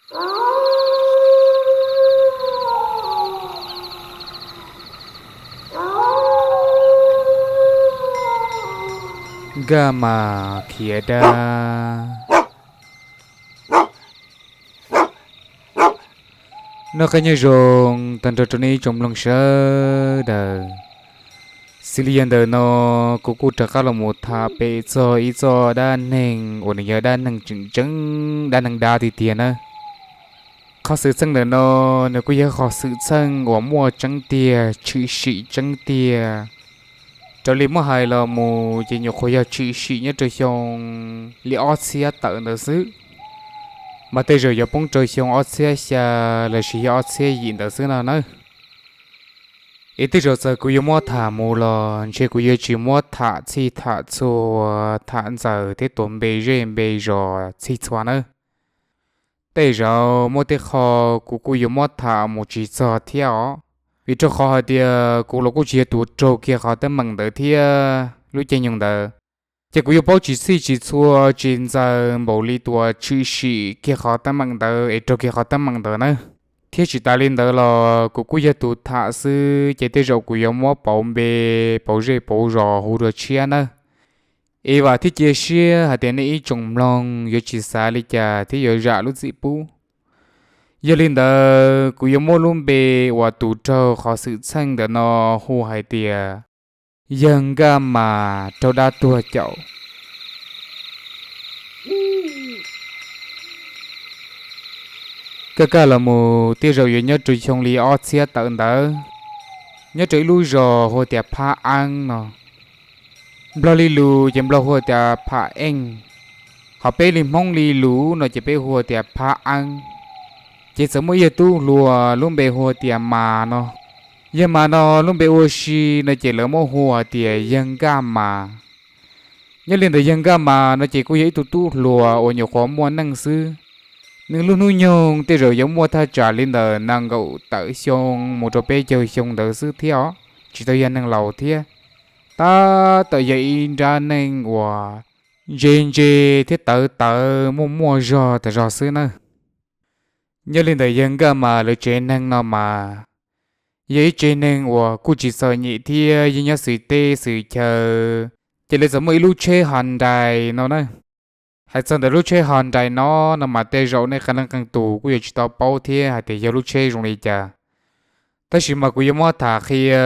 Nkaj Mas khiav dab. Noj qab nyob zoo tag nrho rau nej ib tsoom mloog sawv daws. Xws li yog ntawm no, kuv kuj rov qab los mus tham pem txog ib txoj dab neeg uas nws yog dab neeg tseem tseeb, dab neeg dab tiag tiag na. Qhov xwm txheej ntawm no, nws kuj yog qhov xwm txheej uas muaj tseeb tiag, tshwm sim tseeb tiag. Raws li muab hais los mus ces nyuam qhuav yog tshwm sim nyob rau xyoo li ob txhiab tawm ntawd xwb, mas tej zaum yuav poob rau xyoo ob txhiab xya lossis yog ob txhiab yim ntawd xwb no nawb. Es tej zaum txawm kuv yuav muab tham mus los ntshe kuv yuav tsis muab tham txhij tham txhua, tham ntxaws thiab tus npe zej npe zos txhij txhua nawb. Tej zaum muaj tej qho kuv kuj yuav muab tham mus tsis txog thiab os, vim rau qhov hais tias kuv los kuj tsis yog tus raug kiag qhov teeb meem ntawd thiab lub caij nyoog ntawd. Ces kuv yuav paub tsis txhij tsis txhua, tsis ntxaws npaum li tus uas tshwm sim kiag qhov teeb meem ntawd es raug kiag qhov teeb meem ntawd nawb. Thiab tsis tas li ntawd los kuv kuj yog tus tham xwb, ces tej zaum kuv yuav muab pauv npe, pauv zej pauv zos hu dua tshiab nawb. Es vam thiab cia siab hais tias nej ib tsoom mloog yuav tsis xav li cas thiab yuav zam lub txim pub. Yog li ntawd kuv yuav muab lub npe uas tus raug qhov xwm txheej ntawm no hu hais tias yawg Nkaj Mas raug dab tuag caum. Kaj kaj los mus tej zaum yuav nyob rau xyoo li ob txhiab tawm ntawd, nyob rau ib lub zos hu tias Phab Eeb no. Nplog li lus ces Nplog hu tias Phab Eej, hos peb li Hmoob li lus no ces peb hu tias Phab Eeb. Ces txawm muaj ib yawg tub hluas lub npe hu tias Mas no. Yawg Mas no lub npe ua si no ces lawv muab hu tias yawg Nkaj Mas. Nyob li ntawd yawg Nkaj Mas no ces kuj yog ib tug tub hluas uas nyuam qhuav muaj neej xwb. Nws lub hnub nyoog tej zaum yuav muaj thaj tsam li ntawm nees nkaum tawm xyoo mus rau peb caug xyoo ntawd xwb thiab os, tsis tau yog neeg laus thiab. Tab tom yog ib nrab neej uas ntse ntse thiab tawv tawv muaj muaj zog tas zog xwb nawb. Nyob li ntawm yawg Nkaj Mas lawv tsev neeg no mas yog ib tsev neeg uas kuj tsis txom nyem thiab yeej nyob xws teb xws chaw, ces lawv txawm muaj ib lub tsheb Hyundai no na. Hais txog ntawm lub tsheb Hyundai no, no mas tej zaum nej qee leej qee tus kuj yuav tsis tau paub thiab hais tias yog lub tsheb zoo li cas. Tab sis mas kuv yuav muab tham qhia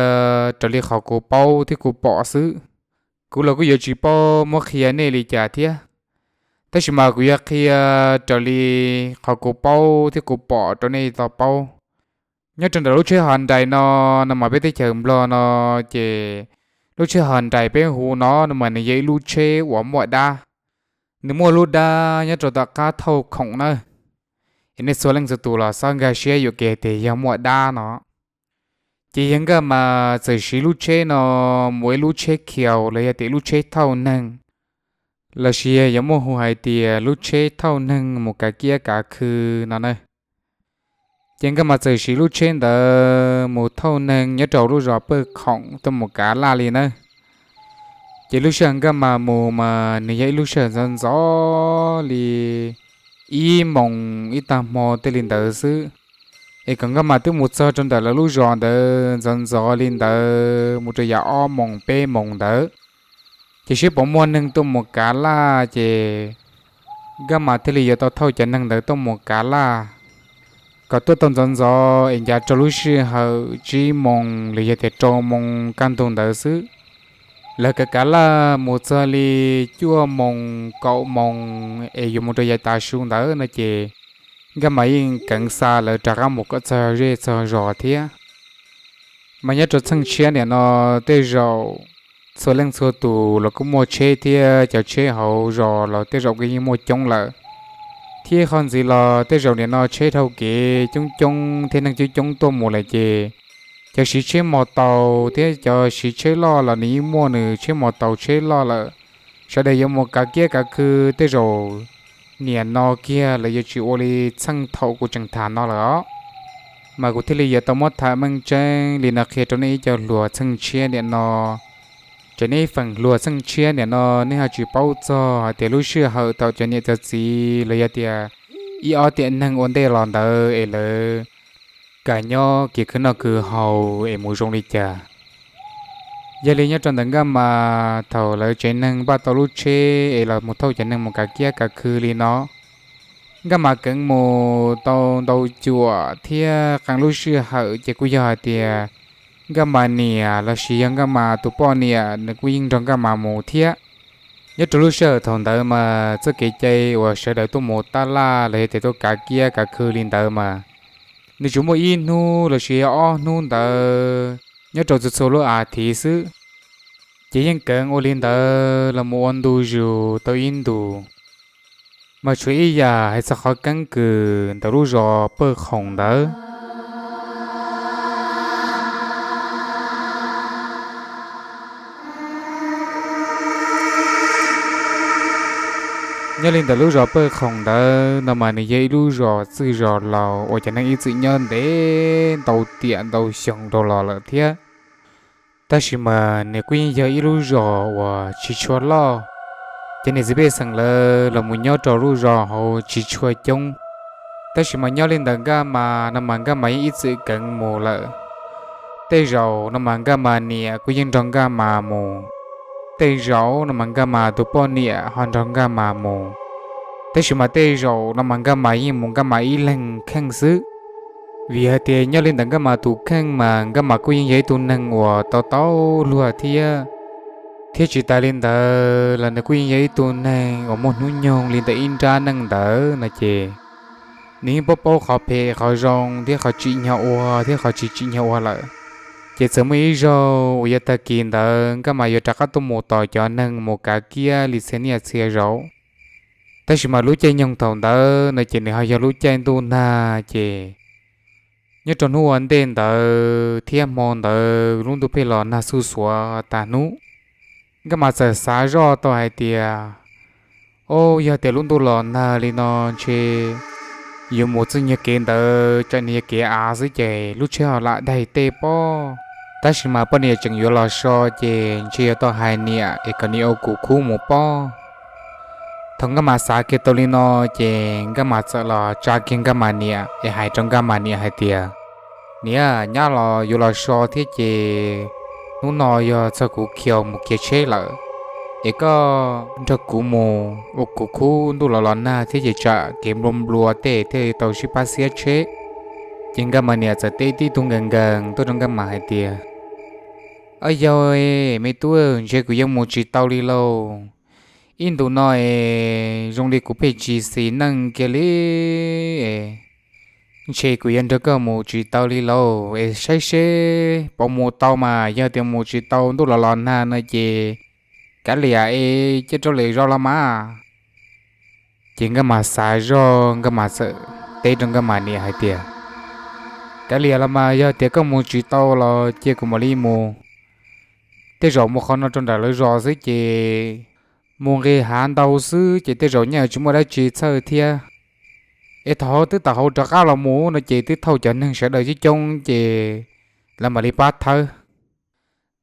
raws li qhov kuv paub thiab kuv pom xwb. Kuv los kuj yuav tsis paub muab qhia nej li cas thiab. Tab sis mas kuv yuav qhia raws li qhov kuv paub thiab kuv pom rau nej tau paub. Nyob rau ntawm lub tsheb Hyundai no, no mas peb teb chaws Nplog no, ces lub tsheb Hyundai peb hu no, no mas nws yog ib lub tsheb uas muaj dab. Nws muaj lub dab nyob rau tom qab thauj khoom na. Es nej txhua leej txhua tus los xob nkag siab yuam kev tias yog muaj dab no. Ces yawg Nkaj Mas txawm siv lub tsheb no mus ua ib lub tsheb khiaus los yog tias lub tsheb thauj neeg, lossis yog yuav muaj hu hais tias lub tsheb thauj neeg mus kav kiab kav khw no na. Ces Nkaj Mas txawm siv lub tsheb ntawd mus thauj neeg nyob rau lub zos Pawg Khoom tuaj mus kav laj li na. Ces lub sij hawm Nkaj Mas mus mas nws yog ib lub sij hawm ntxov ntxov li ib moos ib tag hmo tej li ntawd xwb. Es kom Nkaj Mas twb mus txog rau ntawm lawv lub zos ntawd ntxov ntxov li ntawd mus rau yav ob moos peb moos ntawd, ces seb puas muaj neeg tuaj mus kav laj, ces Nkaj Mas thiaj li yuav tau thauj cov neeg ntawd tuaj mus kav laj, kom tuaj tau ntxov ntxov es ncav rau lub sij hawm tsib moos los yog tias rau moos kaj ntug ntawd xwb. Lawv kav kav laj mus txog li cuaj moos kaum moos es yuav mus rau yav tav su ntawd no ces Nkaj Mas yeej keev xa lawv rov qab mus kom txog zej txog zos thiab. Mas nyob rau txheej tshiab niam no tej zaum txhua leej txhua tus los kuj muaj tsheb thiab cov tsheb hauv zos los tej zaum kuj yeej muaj coob lawm. Thiab qhov ntxiv los tej zaum niam no tsheb dhau kev coob coob thiab neeg coob coob tuaj mus lawm ces cov siv tsheb mos taus thiab cov siv tsheb loj los nws yeej muaj nws tsheb mos taus tsheb loj lawm. Sawv daws yuav mus kav kiab kav khw tej zaum niam no kiag lawv yuav tsis ua li txheej thaum kuv tseem tham no lawm os. Mas kuv thiaj li yuav tau muab tham meej tseeb li no qhia rau nej ib co hluas txheej tshiab niam no. Ces nej feem hluas txheej tshiab niam no nej ho tsis paub txog hais tias lub sij hawm thaum cov niam cov txiv los yog tias ib ob tiam neeg ua ntej los ntawd es lawv kam nyob kev khwv noj khwv haus es mus zoo li cas. Yog li nyob rau ntawm Nkaj Mas thaum lawv tsev neeg npaj tau lub tsheb es los mus thauj cov neeg mus kav kiab kav khw li no, Nkaj Mas keev mus tau ntau cuam thiab qee lub sij hawm ces kuj yog hais tias Nkaj Mas niam lossis yog Nkaj Mas tus poj niam nws kuj yeej nrog Nkaj Mas mus thiab. Nyob rau lub sij hawm thaum ntawd mas txoj kev cai uas sawv daws tuaj mus tab laj los yog tias tuaj kav kiab kav khw li ntawd mas nws tsuas muaj ib hnub lossis ob hnub ntawd nyob rau txhua txhua lub as thiv xwb. Ces yeej keev ua li ntawd los mus ua ntu zus tau ib ntus, mas tshuav ib yam hais txog qhov keeb kwm ntawm lub zos Pawg Khoom ntawd. Nyob li ntawm lub zos Pawg Khoom ntawd no mas nws yog ib lub zos txwj zos laus uas cov neeg ib txwm nyob ntev ntau tiam ntau xyoo rau los lawm thiab. Tab sis mas nws kuj yeej yog ib lub zos uas tsis tshua loj, ces niam txiv pej xeem lawv los mus nyob rau lub zos hauv tsis tshua coob. Tab sis mas nyob li ntawm Nkaj Mas no mas Nkaj Mas yeej ib txwm keev mus lawm. Tej zaum no mas Nkaj Mas niam kuj yeej nrog Nkaj Mas mus, tej zaum no mas Nkaj Mas tus poj niam ho nrog Nkaj Mas mus, tab sis mas tej zaum no mas Nkaj Mas yeej mus Nkaj Mas ib leeg kheej xwb. Vim hais tias nyob li ntawm Nkaj Mas tus kheej mas Nkaj Mas kuj yeej yog ib tug neeg uas tau tau luag thiab. Thiab tsis tas li ntawd los nws kuj yeej yog ib tug neeg uas muaj hnub nyoog li ntawm ib nrab neej ntawd no ces nws yeej paub paub qhov phem qhov zoo thiab qhov tsim nyog ua thiab qhov tsis tsim nyog ua lawm. Ces txawm muaj ib zaug uas yog tag kis ntawd Nkaj Mas yuav rov qab tuaj mus tos cov neeg mus kav kiab li txhia niaj txhia zaus. Tab sis mas lub caij nyoog thaum ntawd no ces nws ho yog lub caij ntuj nag ces nyob rau hnub ua ntej ntawd thiab hmo ntawd lub ntuj pheej los nag xuj xuav tas hnub. Nkaj Mas txawm xav zoj tau hais tias, o, yog tias lub ntuj los nag li no ntshe yuav mus txij nyuag kev ntawd tsam nws yog kev av xwb ces lub tsheb ho lam daig tej pob. Tab sis mas poj niam tseem yuav los so ces ntshe yuav tau hais niam es kom niam ua kuv khub mus pob. Thaum Nkaj Mas xav kiag tau li no ces Nkaj Mas txawm los tsa kiag Nkaj Mas niam es hais rau Nkaj Mas niam hais tias, niam, nyab los yuav los so thiab ces hnub no yog txog kuv khiaus mus khiav tsheb lawm, es koj nrog kuv mus ua kuv khub, ntuj los los nag thiab ces tsam kev nplua nplua tej thiaj li tau sib pab xiab tsheb. Ces Nkaj Mas niam txawm teb tib tug nkees nkees tuaj rau Nkaj Mas hais tias, o, yog, me tub, ntshe kuv yuav mus tsis tau li lauj. Ib ntus no es zoo li kuv pheej tsis xis neej kiag li es ntshe kuv yuav nrog koj mus tsis tau li lauj. Es saib seb puas mus tau mas yog tias mus tsis tau ntuj los los nag no ces kav liam es cia rau lwm zaus los mas. Ces Nkaj Mas xav zoj Nkaj Mas txawm teb rau Nkaj Mas niam hais tias, kav liam los mas yog tias koj mus tsis tau los cia kuv mam li mus. Tej zaum mus qhov no rau nram lawv zos xwb ces mus nqis hav ntau xwb ces tej zaum nyaj tsis muaj dab tsi txhawj thiab. Es thaum twb tawm hauv rov qab los mus no ces twb thauj cov neeg sawv daws coob coob ces lawv mam li pab thawb.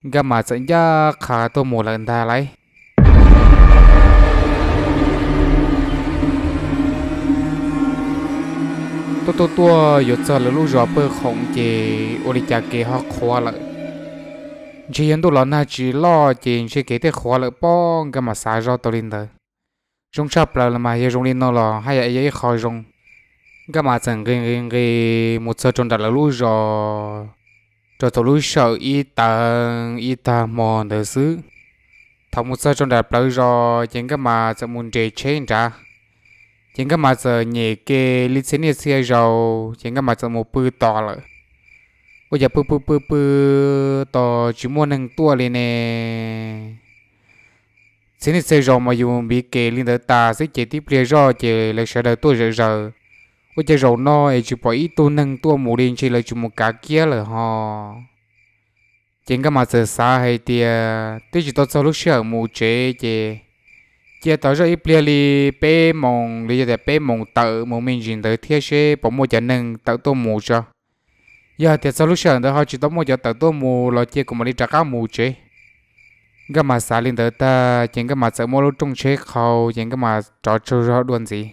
Nkaj Mas txawm ncaj qha tuaj mus lawm ntag lauj. Tuaj tuaj tuaj yuav txog lawv lub zos Pawg Khoom ces ua li cas kev ho qhuav lawm. Ntshe yog ntuj los nag tsis loj ces ntshe kev tej qhuav lawm pob, Nkaj Mas xav zoj tau li ntawd. Zoo tshaj plaws los mas yog zoo li no los haj yam yog ib qho zoo. Nkaj Mas txawm nqis nqis nqis mus txog rau nram lawv lub zos rau thaum lub sij hawm ib tag ib tag hmo ntawd xwb. Thaum mus txog rau nram plawv zos ces Nkaj Mas txawm mus nres tsheb nrad. Ces Nkaj Mas txawm nyem ke li txhia niaj txhia zaus ces Nkaj Mas txawm mus pw tos lawm. Ua cas pw pw pw pw tos tsis muaj neeg tuaj li ne. Txhia niaj txhia zaus mas yus npiv kem li ntawd tas xwb ces tib pliag zoj ces lawv sawv daws tuaj zom zaws. Ua cas zaum no es tsis pom ib tug neeg tuaj mus li, ntshe lawv tsis mus kav kiab lawm ho. Ces Nkaj Mas txawm xav hais tias twb tsis tau txog lub sij hawm mus tsev ces cia tos zoj ib pliag li peb moos li yog tias peb moos tawm mus me ntsis ntawd thiab seb puas muaj cov neeg tawm tuaj mus tso. Yog hais tias txog lub sij hawm ntawd ho tsis tau muaj cov tawm tuaj mus los cia kuv mam li rov qab mus tsev. Nkaj Mas xav li ntawd tag ces Nkaj Mas txawm muab lub rooj tsheb qhau ces Nkaj Mas rov tsaug zog dua ntxiv.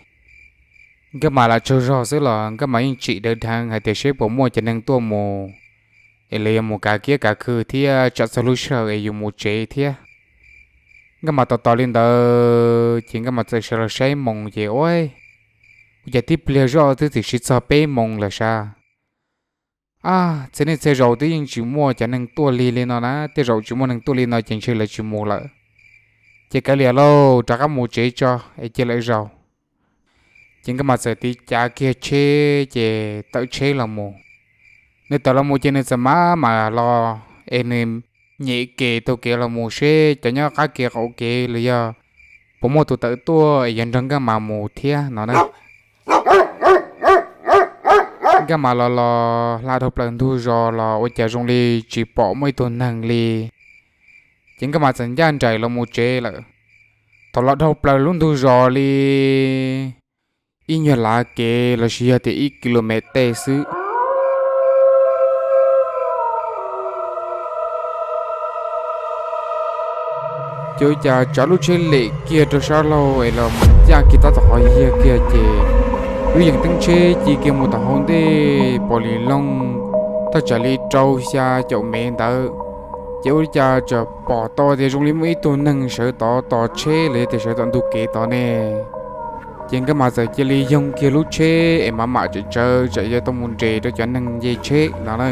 Nkaj Mas lam tsaug zog xwb los Nkaj Mas yeej tsim dawv dheev hais tias seb puas muaj cov neeg tuaj mus, es lawv yuav mus kav kiab kav khw thiab tsam txog lub sij hawm es yus mus tsev thiab. Nkaj Mas tos tos li ntawd ces Nkaj Mas txawm sawv los saib moos ces ua, ua cas tib pliag zoj twb txim siv txog peb moos lawm sav. Ab, txhia niaj txhia zaus twb yeej tsis muaj cov neeg tuaj lig li no na, tej zaum tsis muaj neeg tuaj li no ces ntshe lawv tsis mus lawm. Ces kav liam lauj, rov qab mus tsev tso es cia lawv zaum. Ces Nkaj Mas txawm tiv cav kiag tsheb ces tawm tsheb los mus. Nws tawm los mus ces nws txawm mam mam los es nws nyem kev taug kev los mus seb cov nyob qab kev qaum kev los yog puas muaj tus tawm tuaj es yuav nrog Nkaj Mas mus thiab no na. Nkaj Mas los los hla dhau plaws ntug zos los ua cas zoo li tsis pom muaj ib tug neeg li. Ces Nkaj Mas txawm ncaj nraim los mus tsev lawm. Thaum los dhau plaws lub ntug zos li ib nyuag lav kev los sis yog tias ib kis lus mev tej xwb, ces ua cas tsav lub tsheb lem kiag rau sab laug es los mus ncaj kiag tab tom qhov yiag kiag ces lub yees teeb tsheb ci kiag mus tom hauv ntej pos li loog thaj tsam li rau xya caum mev ntawd. Ces ua li cas txawm pom tau tias zoo li muaj ib tug neeg sawv tod tos tsheb los yog tias sawv tom ntug kev tod ne. Ces Nkaj Mas txawm cia li yoog kiag lub tsheb es mam mam tsawm tsawv tsam yuav tau mus nres rau cov neeg nce tsheb no na.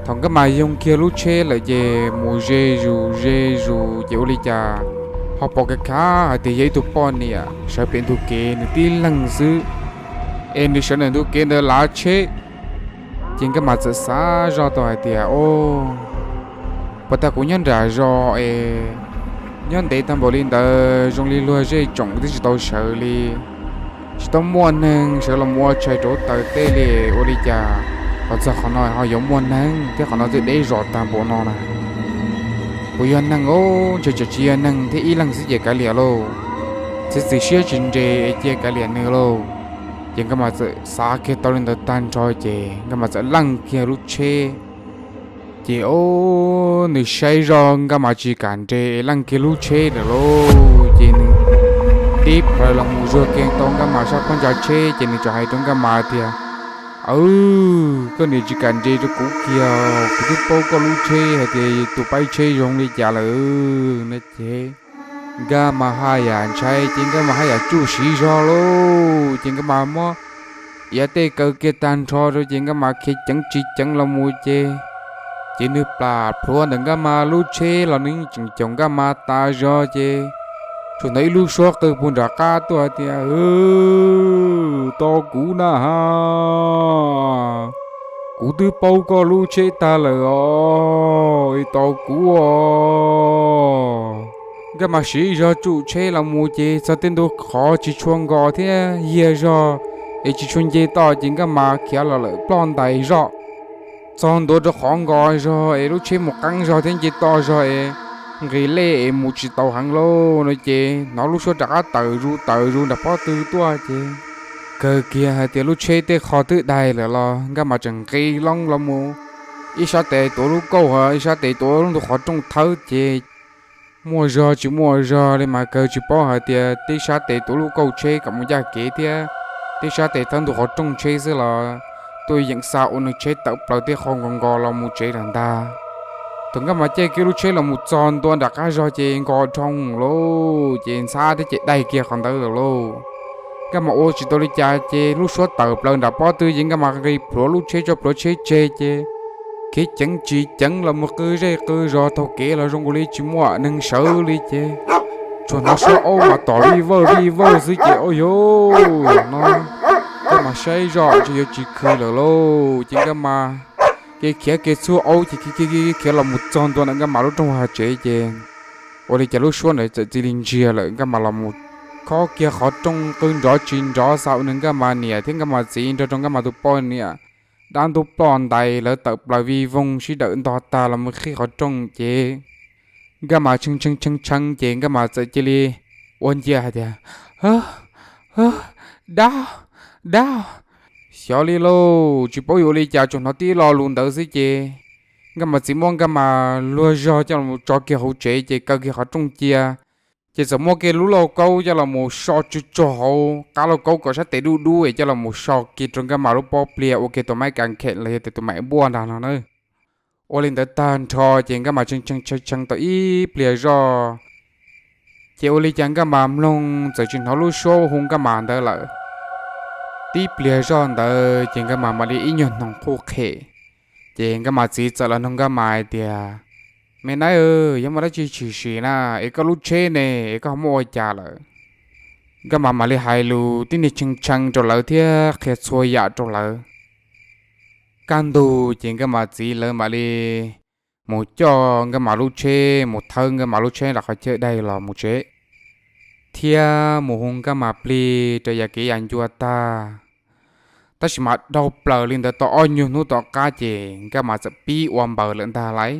Thaum Nkaj Mas yoog kiag lub tsheb lawm ces mus ze zus ze zus ces ua li cas ho pom kiag hais tias yog ib tug poj niam sawv pem ntug kev nws tib leeg xwb, es nws sawv ntawm ntug kev ntawd lav tsheb. Ces Nkaj Mas txawm xav zoj tau hais tias, o, puas tag kuv nyob nram zos es nyob ntev tag npaum li ntawd zoo li luag zej tsoom twb tsis tau sawv li, tsis tau muaj neeg sawv los mus ua tshais rauv taws tej li, ua li cas los txog qhov no ho yuav muaj neeg thiab qhov no twb deb zos tag npaum no na. Puas yog neeg? O, ntshe tseem tsis yog neeg thiab, ib leeg xwb ces kav liam lauj, txiav txim siab tsis nres es cia kav liam nws lauj. Ces Nkaj Mas txawm xav kiag tau li ntawd tag nrho ces Nkaj Mas txawm leej kiag lub tsheb. Ces o, nws saib zoj Nkaj Mas tsis kam nres es leej kiag lub tsheb lawm lauj, ces nws tib plaws los mus zuag kiag tau Nkaj Mas sab phab ntsa tsheb ces nws txawm hais rau Nkaj Mas tias, Aw, koj niam tsis kam nres rau kuv kiag, kuv twb paub koj lub tsheb hais tias tus paib tsheb zoo li cas lawm no ces Nkaj Mas haj yam ntshai ces Nkaj Mas haj yam tsuj siv zog lauj, ces Nkaj Mas muab iav tej kaw kiag tag nrho rau ces Nkaj Mas khiav ceev tsis ceev los mus ces, ces nws plam plhuav ntawm Nkaj Mas lub tsheb los nws yeej tseem caum Nkaj Mas tas zog ces tsuas hnov ib lub suab qw puag nram qab tuaj hais tias, Tos kuv na ha, kuv twb paub koj lub tsheb tag lawm os, tos kuv os. Nkaj Mas siv zog tsuj tsheb los mus ces txog tej ntu qhov tsis tshua nkos thiab yiag zog es tsis tshua nce toj ces Nkaj Mas khiav los lawm ploj ntais zoj. Txog ntua rau qhov nkos zog es lub tsheb mus qeeb zog thiab nce toj zog es nqis lej es mus tsis tau heev lauj no ces hnov lub suab rov qab tawm zus tawm zus nram pob tw tuaj ces kawg kiag hais tias lub tsheb tej qho twb daig lawm los Nkaj Mas tseem nqis loo los mus ib sab tes tuav lub kauj ho ib sab tes tuav lub ntug qhov rooj thawb ces muaj zog tsis muaj zog li mas kawg tsis paub hais tias tib sab tes tuav lub kauj tsheb kom mus ncaj kev thiab tib sab tes thawb ntug qhov rooj tsheb xwb los tuaj yeem xa ua nws tsheb tawm plaws tej qho nkos nkos los mus tsev lawm ntag. Thaum Nkaj Mas caij kiag lub tsheb los mus txog ntua nram qab zog ces nkos dhau lauj, ces ntxhab thiab ces daig kiag qhov ntawd lawm lauj. Nkaj Mas ua tsis tau li cas ces lub suab tawm plaws nram pob tw ces Nkaj Mas nqis plhuav lub tsheb tso plhuav tsheb tseg ces khiav ceev tsis ceev los mus qw zej qw zos taug kev los zoo nkaus li tsis muaj neeg sawv li ces tsuas hnov suab aub mas tom vij vawj vij vawj xwb ces ua rau no Nkaj Mas saib zoj ntshe yuav tsis khw lawm lauj ces Nkaj Mas kev khiav kev txhub aub ces khiav los mus txog ntua ntawm Nkaj Mas lub rooj hav tsev ces ua li cas lub suab ntawd txawm cia li ntsiag lawm. Nkaj Mas los mus khob kiag qhov rooj qw nrov tsis nrov xa ua nws Nkaj Mas niam thiab Nkaj Mas txiv nrog rau Nkaj Mas tus poj niam dab ntub ploj ntais lawv tawm plaws vij voog sib dawm ntog tag los mus qhib qhov rooj ces Nkaj Mas tshee tshee tshee tshee ces Nkaj Mas txawm cia li ua ncia hais tias, Dab, dab. Xyov li lauj, tsis paub yuav ua li cas tsuas hnov tib lo lus ntawd xwb ces Nkaj Mas txiv muab Nkaj Mas luag zog coj los tso kiag hauv tsev ces kaw kiag qhov rooj cia Ces txawm muab kiag lub lauj kaub coj los mus so tsuj tsuag hauv qab lauj kaub kom sab tes dub dub es coj los mus so kiag rau Nkaj Mas lub pob pliag ua kiag tus maib kas khem los yog tias tus maim npuaj ntag no na. Ua li ntawd tag nrho ces Nkaj Mas tshee tshee tshee tshee tau ib pliag zoj, ces ua li cas Nkaj Mas mloog txawm tsis hnov lub suab hu Nkaj Mas ntawd lawm. Tib pliag zoj ntawd ces Nkaj Mas mam li ib nyuag hnoos qhuj qhem. Ces Nkaj Mas txiv txawm los nug Nkaj Mas hais tias, Me nab, yog muaj dab tsi tshwm sim na, es koj lub tsheb ne, es koj ho muaj ua cas lawm? Nkaj Mas mam li hais lus tib niag tshee tshee rau lawv thiab qhia txhua yam rau lawv. Kaj ntug ces Nkaj Mas txiv lawv mam li mus coj Nkaj Mas lub tsheb, mus thawb Nkaj Mas lub tsheb rau qhov chaw daig los mus tsev, thiab mus hu Nkaj Mas plig rau yam kev yam ncua tag. Tab sis mas dhau plaws li ntawd tau ob nyuag hnub tom qab ces Nkaj Mas txawm pib ua npaws lawm ntag lauj.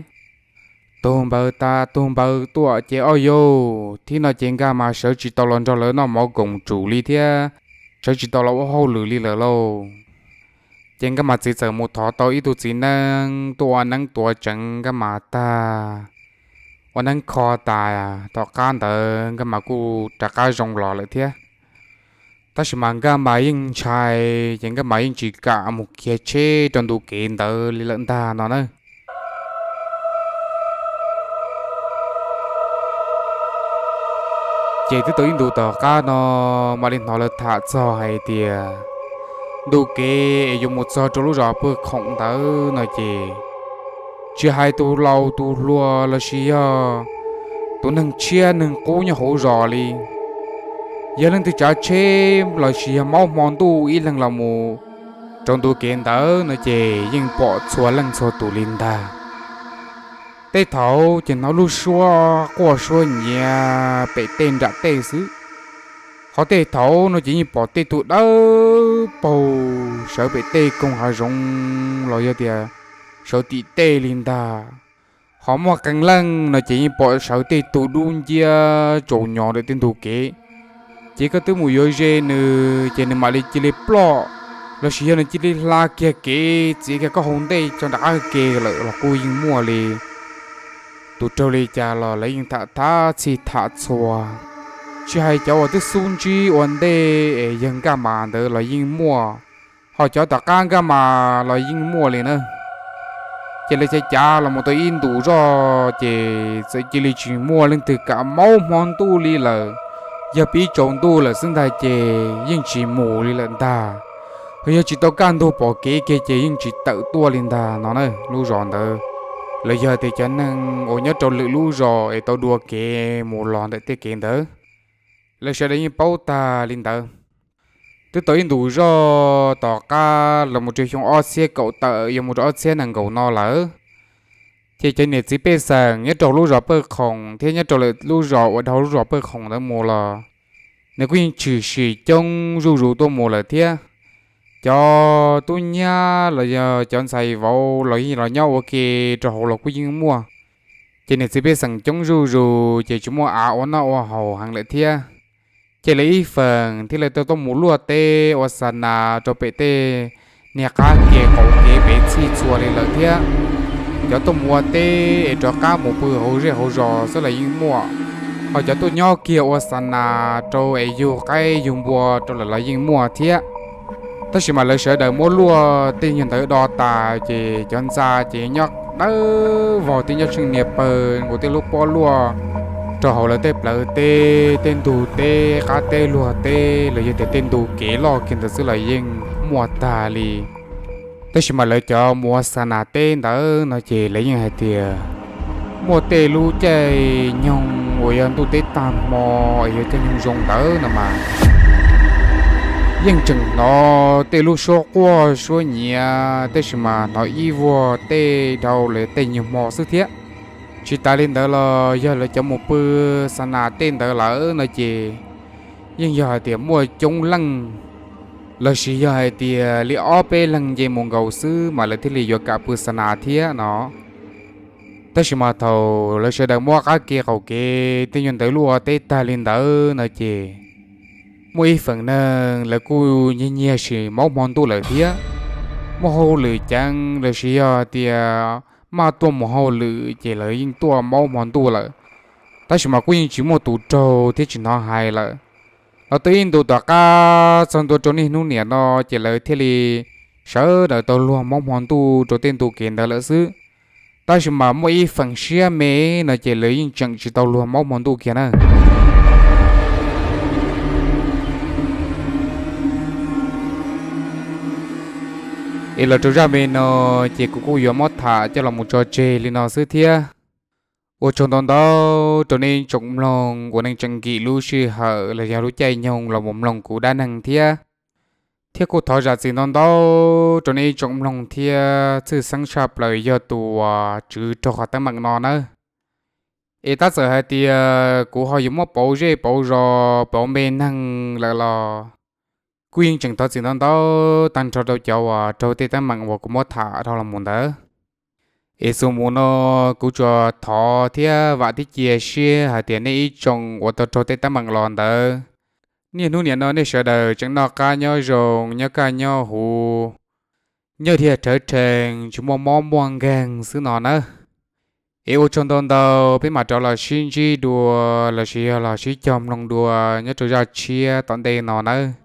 Tug npaws tas tug npaws tuaj ces, Au yauj, thib no ces Nkaj Mas sawv tsis tau los nrog lawv noj mov koom tsum li thiab sawv tsis tau los ua hauj lwm li lawm lauj. Ces Nkaj Mas txiv txawm mus thov tau ib tug txiv neeb tuaj ua neeb tuav tseev Nkaj Mas tag, ua neeb kho tas, tom qab ntawd Nkaj Mas kuj rov qab zoo los lawm thiab. Tab sis mas Nkaj Mas yeej ntshai, ces Nkaj Mas yeej tsis kam mus khiav tsheb rau ntu kev ntawd li lawm ntag no na. Ces twb tau ib ntus tom qab no mam li hnov lawv tham txog hais tias ntu kev es yuav mus txog rau lub zos Pawg Khoom ntawd no ces tsis hais tus laus tus hluas lossis yog tus neeg tshiab neeg qub nyob hauv zos li, yog leej twg tsav tsheb lossis yog maub hmo ntuj ib leeg los mus rau ntu kev ntawd no ces yeej pom txhua leej txhua tus li ntag. Tej thaum ces hnov lub suab quaj suab nyiav pem tej nram tej xwb, ho tej thaum no ces yeej pom tej tug dawb paug sawv pem tej koog hav zoov los yog tias sawv tim tej li ntag. Ho muaj qee leej no ces yeej pom sawv tej tug dub nciab tsaus nyos ntawm tej ntug kev, ces koj twb mus yuav ze nws ces nws mam li cia li ploj, lossis yog nws cia li hla kiag kev txiav kiag koj hauv ntej tso nram qab ke lawm los kuj yeej muaj li. Tus raug li cas los lawv yeej tham thab txhij tham txhua, tsis hais cov uas twb xub ntsib ua ntej es yawg Nkaj Mas ntawd los yeej muaj, ho cov tom qab Nkaj Mas los yeej muaj li na. Ces lawv cav cav los mus tau ib ntus zoj ces txawm cia li tsis muaj leej twg kam maub hmo ntuj li lawm. Yog pib tsaus ntuj lawm xwb ntag ces yeej tsis mus li lawm ntag. Ho yog tsis tau kaj ntug pom kev kiag ces yeej tsis tawm tuaj li ntag no na. Lub zos ntawd los yog tias cov neeg uas nyob rau lwm lub zos es tau dua kev mus los ntawm tej kev ntawd, lawv sawv daws yeej paub tag li ntawd. Twb tau ib ntus zoj tom qab los mus rau xyoo ob txhiab kaum tawm yuav mus rau ob txhiab nees nkaum no lawm, ces cov niam txiv pej xeem nyob rau lub zos Pawg Khoom thiab nyob rau lwm lub zos uas dhau lub zos Pawg Khoom ntawd mus los nws kuj yeej tshwm sim coob zuj zus tuaj mus lawm thiab. Cov tub nyab los yog cov ntxhais vauv los yeej los nyob ua ke rau hauv los kuj yeej muaj. Ces niam txiv pej xeem coob zuj zus ces tsis muaj av ua noj ua haus heev lawm thiab. Ces lawv ib feem thiaj li tau tuaj mus luaj teb ua xa nas rau pem tej niag qab ke qaum kev pem txhij txhua li lawm thiab. Cov tuaj mus ua teb es rov qab mus pw hauv zej hauv zos xwb los yeej muaj, ho cov tuaj nyob kiag ua xa nas rau es yug qaib yug npua rau lawm los yeej muaj thiab. Tab sis mas lawv sawv daws muab luaj tej nyuag ntawd do tas ces cov ntxa ces nyob dawb vog thiab nyob tsheej niag pawg nkaus tej lub pob luaj rau hauv lawv tej plawv teb, tej ntug teb, qab teb luag teb los yog tias tej ntug kev loj kiag ntawd xwb los yeej muaj tag li. Tab sis mas lawv cov mus ua xa nas teb ntawd no ces lawv yeej hais tias muaj tej lub caij nyoog uas yog ntuj teb tag hmo es yog caij nyoog zoo ntawd no mas yeej tseem hnov tej lub suab quaj suab nyiav, tab sis mas hnov ib vuag tej dhau lawv tej nyuag hmo xwb thiab. Tsis tas li ntawd los yog lawv cov mus pw xa nas tej ntawd lawm no ces yeej yog hais tias muaj coob leej lossis yog hais tias li ob peb leeg nce mus nkaus xwb mas lawv thiaj li yuav kam pw xa nas thiab no. Tab sis mas thaum lawv sawv daws muab qab ke qaum kev tej nyuag ntawd luaj teb tag li ntawd no ces muaj ib feem neeg lawv kuj nyiag nyiag sim maub hmo ntuj lawm thiab. Muaj hauj lwm ceev lossis yog tias maj tuaj mus hauj lwm ces lawv yeej tuaj maub hmo ntuj lawm. tab sis mas kuj yeej tsis muaj tus raug thiab tsis hnov hais lawm. Los twb ib ntu tom qab txog ntua rau niaj hnub niam no ces lawv thiaj li sawv daws tau luag maub hmo ntuj rau tej ntu kev ntawd lawm xwb. Tab sis mas muaj ib feem siab me no ces lawv yeej tseem tsis tau luag maub hmo ntuj kiag na. Es los rau zaj me no ces kuv kuj yuav muab tham coj los mus tso tseg li no xwb thiab. Ua tsaug ntau ntau rau nej ib tsoom mloog uas nej tseem nkim lub sij hawm los yog lub caij nyoog los mus mloog kuv dab neeg thiab. Thiab kuj thov zam txim ntau ntau rau nej ib tsoom mloog thiab tshwj xeeb tshaj plaws yog tus uas tswv raug qhov teeb meem no nawb. Es tab txawm hais tias kuv ho yuav muab pauv zej pauv zos pauv me neeg lawm los kuj yeej tseem thov txim ntau ntau tag nrho rau cov uas raug tej teeb meem uas kuv muab tham dhau los mus ntawd. Es xus mus no kuv tsuas thov thiab vam thiab cia siab hais tias nej ib tsoom uas tau raug tej teeb meem los ntawd, niaj hnub niam no nej sawv daws tseem noj qab nyob zoo nyob kaj nyob huv, nyob dhia rhawv rhees tsis muaj mob muaj nkeeg xwb no nawb. Es ua tsaug ntau ntau, peb mam rov los sib ntsib dua lossis yog los sib cog mloog dua nyob rau zaj tshiab tom ntej no nawb.